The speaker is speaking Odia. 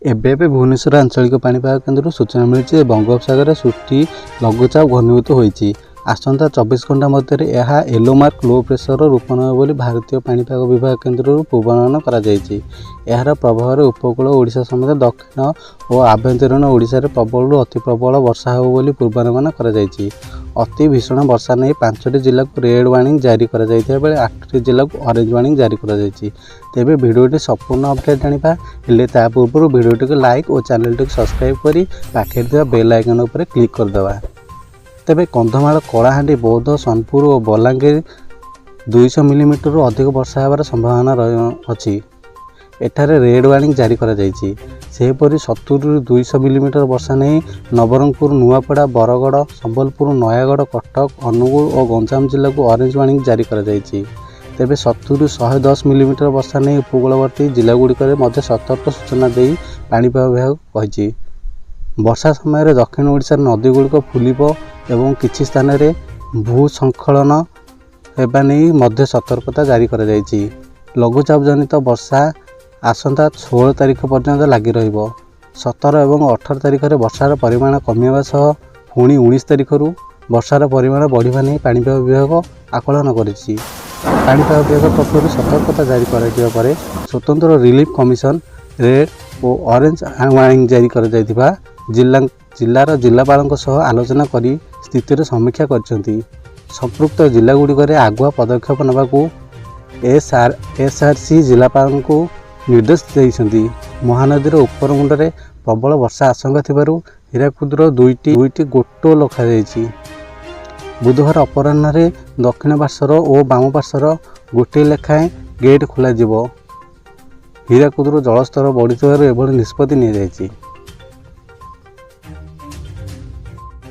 ଏବେ ଏବେ ଭୁବନେଶ୍ୱର ଆଞ୍ଚଳିକ ପାଣିପାଗ କେନ୍ଦ୍ରରୁ ସୂଚନା ମିଳିଛି ଯେ ବଙ୍ଗୋପସାଗରରେ ସୃଷ୍ଟି ଲଘୁଚାପ ଘନୀଭୂତ ହୋଇଛି। ଆସନ୍ତା 24 ଘଣ୍ଟା ମଧ୍ୟରେ ଏହା ୟେଲୋ ମାର୍କ ଲୋ ପ୍ରେସରର ରୂପ ନେବ ବୋଲି ଭାରତୀୟ ପାଣିପାଗ ବିଭାଗ କେନ୍ଦ୍ରରୁ ପୂର୍ବାନୁମାନ କରାଯାଇଛି। ଏହାର ପ୍ରଭାବରେ ଉପକୂଳ ଓଡ଼ିଶା ସମେତ ଦକ୍ଷିଣ ଓ ଆଭ୍ୟନ୍ତରୀଣ ଓଡ଼ିଶାରେ ପ୍ରବଳରୁ ଅତି ପ୍ରବଳ ବର୍ଷା ହେବ ବୋଲି ପୂର୍ବାନୁମାନ କରାଯାଇଛି। ଅତି ଭୀଷଣ ବର୍ଷା ନେଇ 5ଟି ଜିଲ୍ଲାକୁ ରେଡ୍ ୱାର୍ଣ୍ଣିଂ ଜାରି କରାଯାଇଥିବା ବେଳେ 8ଟି ଜିଲ୍ଲାକୁ ଅରେଞ୍ଜ ୱାର୍ଣ୍ଣିଂ ଜାରି କରାଯାଇଛି। ତେବେ ଭିଡ଼ିଓଟି ସମ୍ପୂର୍ଣ୍ଣ ଅପଡ଼େଟ୍ ଜାଣିବା ହେଲେ ତା ପୂର୍ବରୁ ଭିଡ଼ିଓଟିକୁ ଲାଇକ୍ ଓ ଚ୍ୟାନେଲଟିକୁ ସବସ୍କ୍ରାଇବ୍ କରି ପାଖରେ ଥିବା ବେଲ୍ ଆଇକନ୍ ଉପରେ କ୍ଲିକ୍ କରିଦେବା। ତେବେ କନ୍ଧମାଳ, କଳାହାଣ୍ଡି, ବୌଦ୍ଧ, ସୋନପୁର ଓ ବଲାଙ୍ଗୀର 200 ମିଲିମିଟରରୁ ଅଧିକ ବର୍ଷା ହେବାର ସମ୍ଭାବନା ଅଛି। ଏଠାରେ ରେଡ୍ ୱାର୍ଣ୍ଣିଂ ଜାରି କରାଯାଇଛି। ସେହିପରି 70ରୁ 200 ମିଲିମିଟର ବର୍ଷା ନେଇ ନବରଙ୍ଗପୁର, ନୂଆପଡ଼ା, ବରଗଡ଼, ସମ୍ବଲପୁର, ନୟାଗଡ଼, କଟକ, ଅନୁଗୁଳ ଓ ଗଞ୍ଜାମ ଜିଲ୍ଲାକୁ ଅରେଞ୍ଜ ୱାର୍ଣ୍ଣିଂ ଜାରି କରାଯାଇଛି। ତେବେ 70ରୁ 110 ମିଲିମିଟର ବର୍ଷା ନେଇ ଉପକୂଳବର୍ତ୍ତୀ ଜିଲ୍ଲାଗୁଡ଼ିକରେ ମଧ୍ୟ ସତର୍କ ସୂଚନା ଦେଇ ପାଣିପାଗ ବିଭାଗ କହିଛି। ବର୍ଷା ସମୟରେ ଦକ୍ଷିଣ ଓଡ଼ିଶାର ନଦୀଗୁଡ଼ିକ ଫୁଲିବ ଏବଂ କିଛି ସ୍ଥାନରେ ଭୂସ୍ଖଳନ ହେବା ନେଇ ମଧ୍ୟ ସତର୍କତା ଜାରି କରାଯାଇଛି। ଲଘୁଚାପ ଜନିତ ବର୍ଷା ଆସନ୍ତା 16 ତାରିଖ ପର୍ଯ୍ୟନ୍ତ ଲାଗି ରହିବ। 17 ଏବଂ 18 ତାରିଖରେ ବର୍ଷାର ପରିମାଣ କମିବା ସହ ପୁଣି 19 ତାରିଖରୁ ବର୍ଷାର ପରିମାଣ ବଢ଼ିବା ନେଇ ପାଣିପାଗ ବିଭାଗ ଆକଳନ କରିଛି। ପାଣିପାଗ ବିଭାଗ ପକ୍ଷରୁ ସତର୍କତା ଜାରି କରାଯିବା ପରେ ସ୍ୱତନ୍ତ୍ର ରିଲିଫ୍ କମିଶନ ରେଡ୍ ଓ ଅରେଞ୍ଜ ୱାର୍ଣ୍ଣିଂ ଜାରି କରାଯାଇଥିବା ଜିଲ୍ଲାର ଜିଲ୍ଲାପାଳଙ୍କ ସହ ଆଲୋଚନା କରି ସ୍ଥିତିର ସମୀକ୍ଷା କରିଛନ୍ତି। ସମ୍ପୃକ୍ତ ଜିଲ୍ଲାଗୁଡ଼ିକରେ ଆଗୁଆ ପଦକ୍ଷେପ ନେବାକୁ ଏସ୍ଆର୍ସି ଜିଲ୍ଲାପାଳଙ୍କୁ ନିର୍ଦ୍ଦେଶ ଦେଇଛନ୍ତି। ମହାନଦୀର ଉପରମୁଣ୍ଡରେ ପ୍ରବଳ ବର୍ଷା ଆଶଙ୍କା ଥିବାରୁ ହୀରାକୁଦର ଦୁଇଟି ଦୁଇଟି ଗୋଟ ରଖାଯାଇଛି। ବୁଧବାର ଅପରାହ୍ନରେ ଦକ୍ଷିଣ ପାର୍ଶ୍ୱର ଓ ବାମ ପାର୍ଶ୍ୱର ଗୋଟିଏ ଲେଖାଏଁ ଗେଟ୍ ଖୋଲାଯିବ। ହୀରାକୁଦର ଜଳସ୍ତର ବଢ଼ିଥିବାରୁ ଏଭଳି ନିଷ୍ପତ୍ତି ନିଆଯାଇଛି।